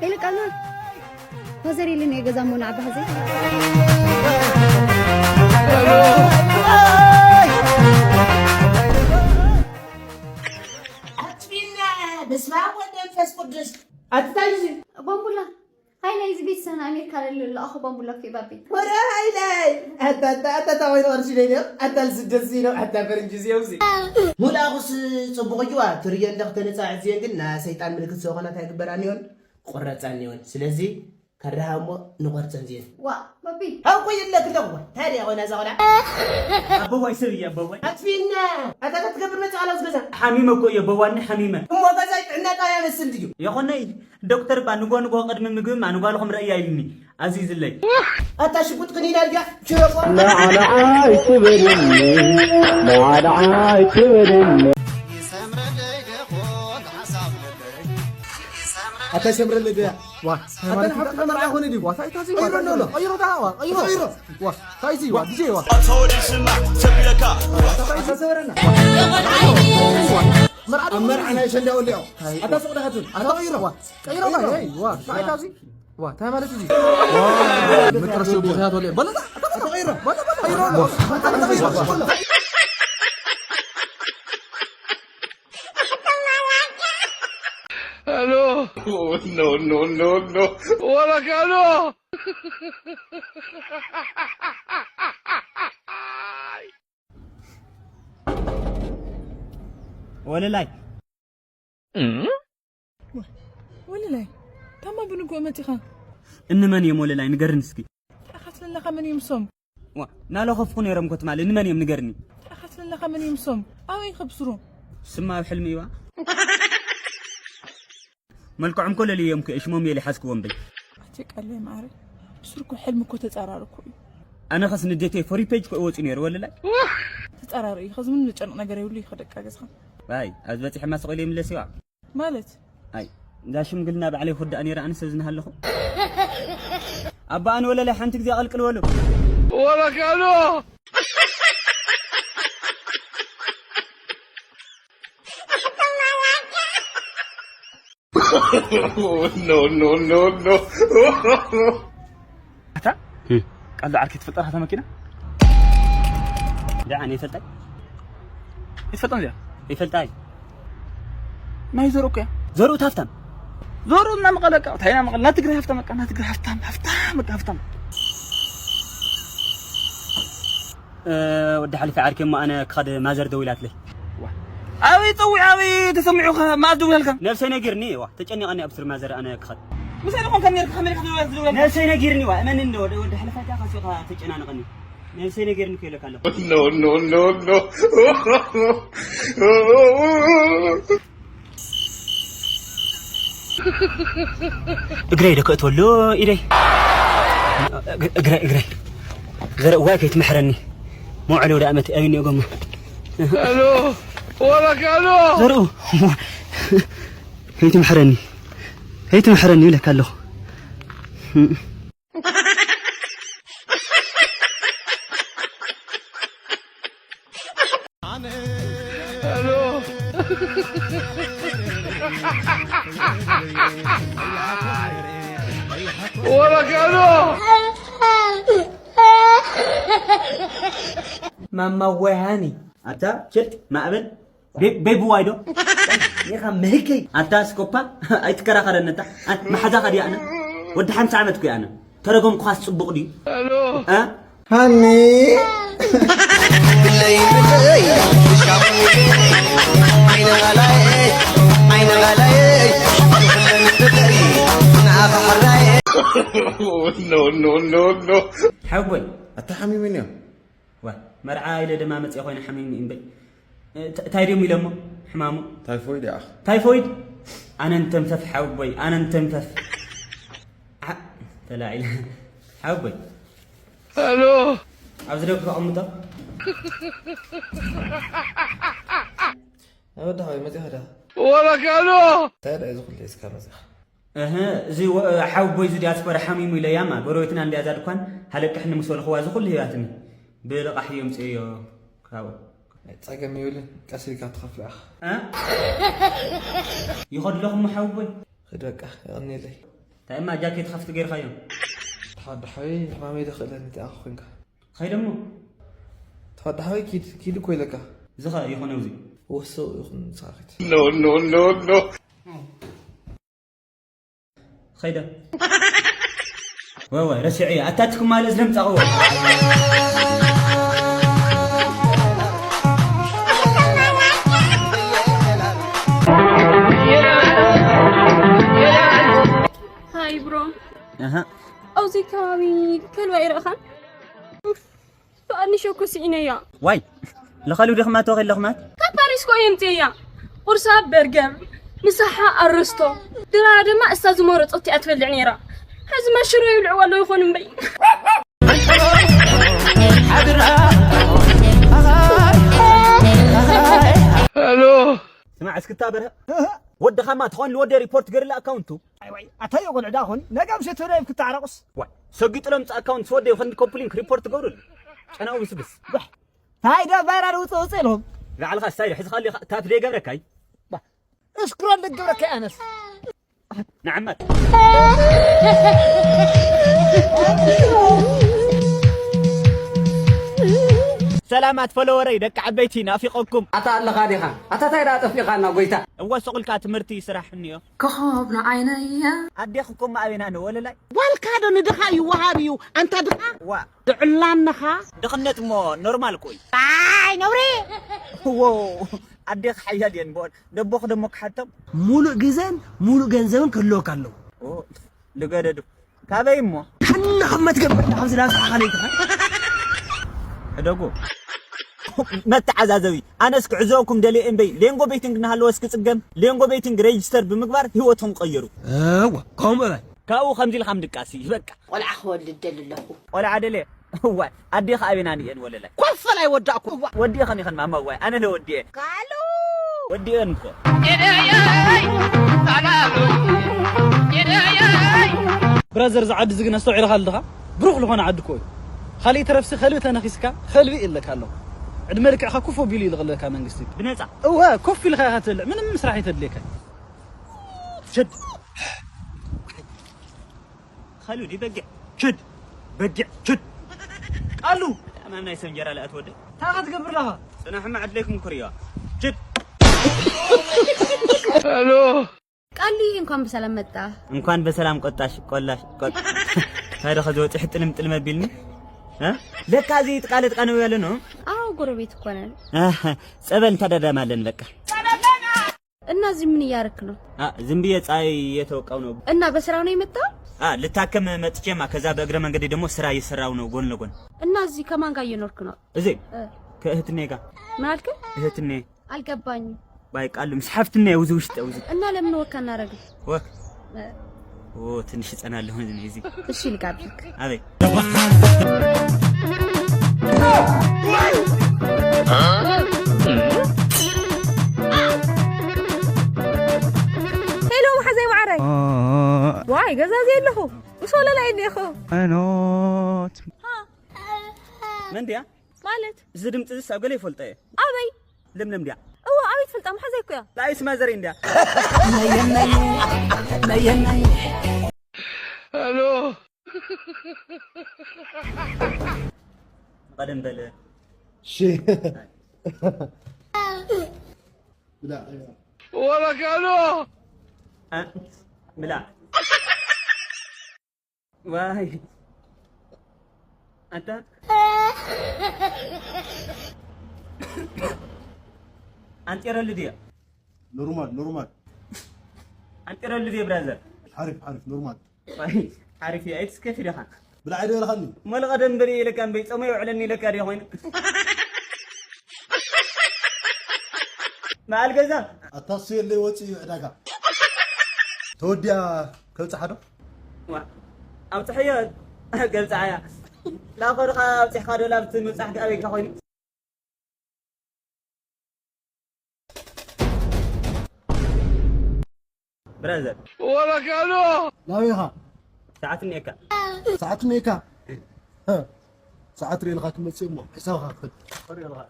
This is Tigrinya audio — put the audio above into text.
ኢልቃና ፋዘር ኢልኒ ገዛ ሞና ዓባህዘ ኣጥፊና። በስመ ኣብ ወወልድ ወመንፈስ ቅዱስ። ኣትታይ እዚ ባምቡላ ሃይለ እዚ ቤተሰብና ኣሜሪካ ለሎ ለኣኹ ባምቡላ እኮ ባቢ። ወረ ሃይለ። ኣታ ኣታ ኣታ ኣታ ወይ ወርሲ ደይዶ ኣታ ዝደስ ነው ኣታ ፈረንጅ ዚዮዚ። ሙላኹስ ጽቡቕ እዩ ትርዮ እንደ ክተነጻ ዕዝየን ግን ና ሰይጣን ምልክት ዝኾና ታይ ግበራን ይሆን ቆረጻን ይሆን ስለዚ ከረሃሞ ንቆርጸን ዚየን። ዋ ባቢ ኣው ቆይ ለክ ለኹ ታዲያ ሆና ዛውላ ኣቦዋይ ሰብ እያ ኣቦዋይ ኣትፊና ኣታ ክትገብር መጽ ኣላስ ገዛ ሓሚመ እኮ እየ ኣቦዋኒ ሓሚመ እሞ ገዛ ጥዕና ጣያ መስል ድዩ የኾነይ ዶክተር ባ ንጎ ንጎ ቅድሚ ምግቢ ማ ንጓልኹም ረእያ ኢልኒ ኣዚዝለይ ኣታ ሽጉጥ ክኒና ድያ ሽረቆ ንዓንዓ ኣይትበልኒ ንዓንዓ ኣይትበልኒ ይሰምረለይ ደኾን ሓሳብ ልበይ ኣታ ሰምረለይ ድያ ዋ ኣታ ንሓፍትኻ መርዓ ኮነ ድዩ ዋ ታይታዚ ቀይሮ ኣሎ ኣሎ። ቀይሮ ዳ ዋ ቀይሮ ቀይሮ ዋ ታይዚ ዋ ዲጄ ዋ ኣታ ሰውረና መርዓ ኣብ መርዓ ናይ ሸንዳ ወሊዖ ኣታ ሱቕ ዳኸትን ኣታ ቀይሮ ዋ ቀይሮ ዋ ሄይ ዋ ታይታዚ ዋ ታይ ማለት እዚ መጥረሱ ብኽያት ወለ በለታ ኣታ ቀይሮ ቀይሮ No, no, no, no. What a cano! ወለላይ ወለላይ ታማ ብንግሆ መጺኻ እንመን እዮም ወለላይ ንገርን እስኪ ተኣኻትለለኻ መን እዮም ሶም ዋ ናለኸፍኩ ነይሮም እኮ ትማሊ ንመን እዮም ንገርኒ ተኣኻትለለኻ መን እዮም ሶም ኣበይ ከብስሩ ስማ ኣብ ሕልሚ እዩዋ መልክዖም ኮ ለልዮም ከ ሽሞም የለ ሓዝክዎም በይ ኣቲ ቀለይ ማዕረ ብስርኩ ሕልሚ እኮ ተጻራሪ እኮ እዩ ኣነ ኸስ ንዴተይ ፎሪ ፔጅ ኮ ወጺ ነይሩ ወለላይ ተጻራሪ እዩ ኸዚ ምን ዘጨንቕ ነገር የብሉ እዩ ከደቃ ገዝኻ ኣይ ኣብዚ በጺሐማ ስቕ ኢለ ይምለስ እዩዋ ማለት ኣይ እዛ ሽምግልና ባዕለይ ክወዳእ ነይረ ኣነ ሰብ ዝናሃለኹ ኣቦኣን ወለላይ ሓንቲ ግዜ ኣቐልቅል በሉ What a cano! No, no, no, no. ኣታ ቀልዶ ዓርኪ ትፈልጣ እታ መኪና ደዓ እኔ ይፈልጣይ ይትፈልጣ እዚኣ ይፈልጣይ ናይ ዘርኡ እኮ እያ ዘርኡ ሃፍታም ዘርኡ እና መቐለ ቃ እንታይ ና መቐለ ናትግራይ ሃፍታም በቃ ናትግራይ ሃፍታም ሃፍታም በቃ ሃፍታም ወዲ ሓሊፈ ዓርኪ እሞ ኣነ ክኸድ ማዘር ደዊላትለይ ኣበይ ፀዊዕ ኣበይ ተሰሚዑ ከ መኣዝ ደዊላልካ ነብሰይ ነጊርኒ ዋ ተጨኒቐኒ ኣብ ስር ማዘር ኣነ ክኸድ ምሳሌ ኮንካ ኔርካ ከመይ ኢኻ ደዊላ ትደውላ ነብሰይ ነጊርኒ ዋ እመን እንደ ወደ ወደ ሓለፋታ ካሲኻ ተጨናንቐኒ ነብሰይ ነጊርኒ ከይለካ ኣለኹ No, no, no, no. እግረይ ዶ ከእትወሉ ኢደይ እግረይ እግረይ ዘርእ ዋይ ከይትምሕረኒ መውዕለ ወደ ኣመት ኣይኒ ጎማ Hello! What a cano! ዘርኡ ከይትምሕረኒ ከይትምሕረኒ ይለካ ኣለኹ What a cano! ማማ ወያኒ ኣታ ችድ ማዕበል ቤቢ ዋይዶ ኢኻ ምህከይ ኣታ ስኮፓ ኣይትከራኸረነታ መሓዛኻ ድያ ኣነ ወዲ ሓምሳ ዓመት እኮ ኣነ ተረጎምኩኻስ ጽቡቕ ድዩ Hello! እ ሃኒ ብለይ ብለይ ዓይነ ላላየ ዓይነ ላላየ ብለይ ንኣኻ ሕራየ No, no, no, no. ሓወቦይ ኣታ ሓሚሙኒ እዮም ዋ መርዓ ኢለ ደማ መፅእ ኮይነ ሓሚሙ እምበይ እንታይ ድዮም ኢለሞ ሕማሙ ታይፎይድ ይኣኽ ታይፎይድ ኣነ ንተንፈፍ ሓወቦይ ኣነ ንተንፈፍ ተላዒለ ሓወቦይ Hello! ኣብዚ ደቂ ተቐምጦ ወዲ ሓወይ መፂኻ ዲኻ What a cano! እንታይ ደኣ እዚ ኩሉ ሒዝካ መፂኻ እህ እዚ ሓወቦይ እዚ ዲያስፖራ ሓሚሙ ኢለያማ ጎረቤትና እንዲያ እዛ ድኳን ሃለቅሕኒ ምስ በልኽዋ እዚ ኩሉ ሂባትኒ ብልቓሕ እዮ ምፅእዮ ካብኡ ፀገም ይብልን ቀስ ኢልካ ትኸፍሎ ኢኻ እ? ይኸድለኹም ሓወቦይ ኽድ በቃ የቐንየለይ እንታይ እማ ጃኬት ኸፍቲ ገይርካዮ? ተሓዳሓዊ ሕማመይ ደኽእለኒ እንታይ ኣኹ ኮንካ? ኸይደ እሞ። ተሓዳሓዊ ኪድ ኪድ እኮ ኢለካ። እዚ ኸ ይኾነ ኣብዚ? ወሰው ይኹን ንስኻ ኺድ። No, no, no, no. ኸይደ። ወይ ወይ ረሲዐ ኣታትኩም ማለት ለምጻዎ። ሃይ ብሮ። ኣሃ። ኣብዚ ከባቢ ከልባ ይረእኻን? ብኣንሾ እኮ ስኢነያ። ዋይ ለኸሉ ደኽማት ወኸል ለኽማት። ካብ ፓሪስ እኮ የምፅእያ። ቁርሳ በርገር፣ ምሳሓ ኣረስቶ፣ ድራራ ድማ እሳ ዝመረፀቶ እያ ትበልዕ ነይራ። ሕዚ ማሽሮ ይብልዕዋ ኣለዉ ይኾኑ እምበይ። ስማዕ እስክታ በርሀ ወድኻማ ትኾን ልወደ ሪፖርት ገርላ ኣካውንቱ። ኣይዋይ ኣታዮ ቆልዕ ዳኹን ነጋም ሸተዶ ይብክታ ዓረቁስ። ዋይ ሰጊጡ ለምፅ ኣካውንት ስወደ ይኸንዲ ኮፕሊንክ ሪፖርት ገብሩሉ። ጨናዊ ብስብስ። ታይ ዶ ቫይራል ውፅእ ውፅእ ኢልኩም። ባዕልኻ ስታይል ሕዚ ካሊ ታፕ ደይ ገብረካይ። እስክሮል ልገብረካ ኣነስ። ንዓመት ሰላማት ፎሎወረይ ደቂ ዓበይቲ ናፊቐኩም። ኣታ ኣለኻ ዲኻ? ኣታ ታይ ደኣ ጠፊእኻና ጎይታ? እወ ስቕ ኢልካ ትምህርቲ ስራሕ እኒኦ። ኮኾብ ንዓይነየ። ኣዴኺ እኮ እማ ኣበይና ንወለላይ? ጓልካ ዶ ንድኻ ይወሃብ እዩ ኣንታ ድኻ? ዋ ድዕላንኻ። ድኽነት እሞ ኖርማል እኮ እዩ። ኣይ ነውሪ። ዎ ኣዴኺ ሓያል እየን በል። ደቦኺ ደሞ ክሓቶም። ሙሉእ ግዘን ሙሉእ ገንዘብን ክህልወካ ኣለዎ። ኦ፣ ልገደዱ። ካበይ እሞ? ሓና ከመ ትገብር ኢኻ ኣብዚ ላብሳኻ ለይትኻ? ሕደጉ። መተዓዛዘቢ ኣነስ ክዕዘበኩም ደልየ እምበይ ሌንጎ ቤቲንግ እናሃለወስ ክፅገም ሌንጎ ቤቲንግ ሬጅስተር ብምግባር ህይወትኩም ቀየሩ። እወ ከምኡ በል። ካብኡ ከምዚ ኢልካ ምድቃስ እዩ በቃ። ቆልዓ ክወልድ ደሊ ኣለኹ። ቆልዓ ደልየ እዋይ ኣዴኻ ኣበይና ንየን ወለላይ። ኮፈል ኣይወዳእኩ። እዋ ወዲኤ ኸም ይኸን ማማ እዋይ ኣነ ለወዲኤ። ካሉ ወዲኤን እኮ። ብራዘር እዚ ዓዲ እዚ ግን ኣስተውዒልካ ኣለኻ ብሩኽ ዝኾነ ዓዲ እኮ እዩ። ካልእ ተረፍሲ ከልቢ ተነኺስካ ከልቢ ይእለካ ኣሎ። ዕድመ ልክዕካ ኮፍ ኣቢሉ ይልቕለካ መንግስቲ። ብነፃ። እወ ኮፍ ኢልካ ኢኻ ትበልዕ ምንም ስራሕ ኣይተድልየካ። ሸድ ኸሉ ዲ በጊዕ ችድ በጊዕ ችድ ቃሉ። ኣማም ናይ ሰብ እንጀራ ለኣት ወደ ታኻ ትገብር ለኻ። ጽናሕማ ዕድለይኩም ኩርዮ። ችድ ሄሎ። ቃሊ እንኳን በሰላም መጣ። እንኳን በሰላም ቆጣሽ ቆላሽ ቆጥ። ታዲያ ከዚ ወጥሕ ጥልም ጥልም ኣቢልኒ። እ? ለካ እዚ ጥቃለ ጥቃ ነው ያለ ነው። አዎ ጎረቤት እኮ ነን። አህ፣ ጸበል እንታዳዳማለን በቃ። እና እዚህ ምን እያረክ ነው? አ ዝም ብዬ ፀሐይ እየተወቃው ነው። እና በስራ ነው የመጣው? አ ልታከም መጥቼማ ከዛ በእግረ መንገዴ ደግሞ ስራ እየሰራው ነው ጎን ለጎን። እና እዚህ ከማን ጋር እየኖርክ ነው? እዚህ ከእህትኔ ጋር። ምን አልክ? እህትኔ። አልገባኝም። ባይ ቃሉ ምስ ሓፍትና ውዚ ውሽጠ ውዚ። እና ለምን ወካ እናረግን? ወክ ኦ ትንሽ እጸናለሁ እኔ እዚህ። እሺ ልጋብዝክ። አቤት። ሄሎ መሓዘይ ማዓረይ። ዋይ ገዛ ዘይ ኣለኹ። ምስ ወለላ እየ እኒኤኹ። ኣኖት። መን ድያ? ማለት እዚ ድምፂ ዝስ ኣብ ገለ ይፈልጦ እየ። ኣበይ? ለምለም ድያ? እወ ኣበይ ትፈልጣ? መሓዘይ እኮ እያ። ላይስ ማዘረይ እንድያ። ነየናይ ነየናይ ሄሎ ቀደም በለ ሺ ብላ ወረካኖ ብላ ዋይ ኣንተ ኣንጤረሉ ድየ ኖርማል ኖርማል ኣንጤረሉ ድየ ብራዘር ሓሪፍ ሓሪፍ ኖርማል ሓሪፍ እየ ኣይትስከፊ ዲኻ ብላዕ ዶ ኢልኻኒ መለቐደ እምበሪ ኢለካ እምበይ ጸሞ የውዕለኒ ኢለካ ድየ ኮይኑ በዓል ገዛ ኣታሱ የለይ ወፂ እዩ ዕዳጋ ተወዲኣ ከብፅሓ ዶ ኣብፅሐዮ ገብፅዓያ ላኸ ድኻ ኣብፂሕካ ዶ ላብቲ ምብፃሕ ኣበይካ ኮይኑ ብራዘር ወረካኖ ናበይ ኢኻ ሰዓት እኒኤካ ሰዓት እኒኤካ ሰዓት ርእልካ ትመፅእ እሞ ሕሳብካ ክፈት ርእልካ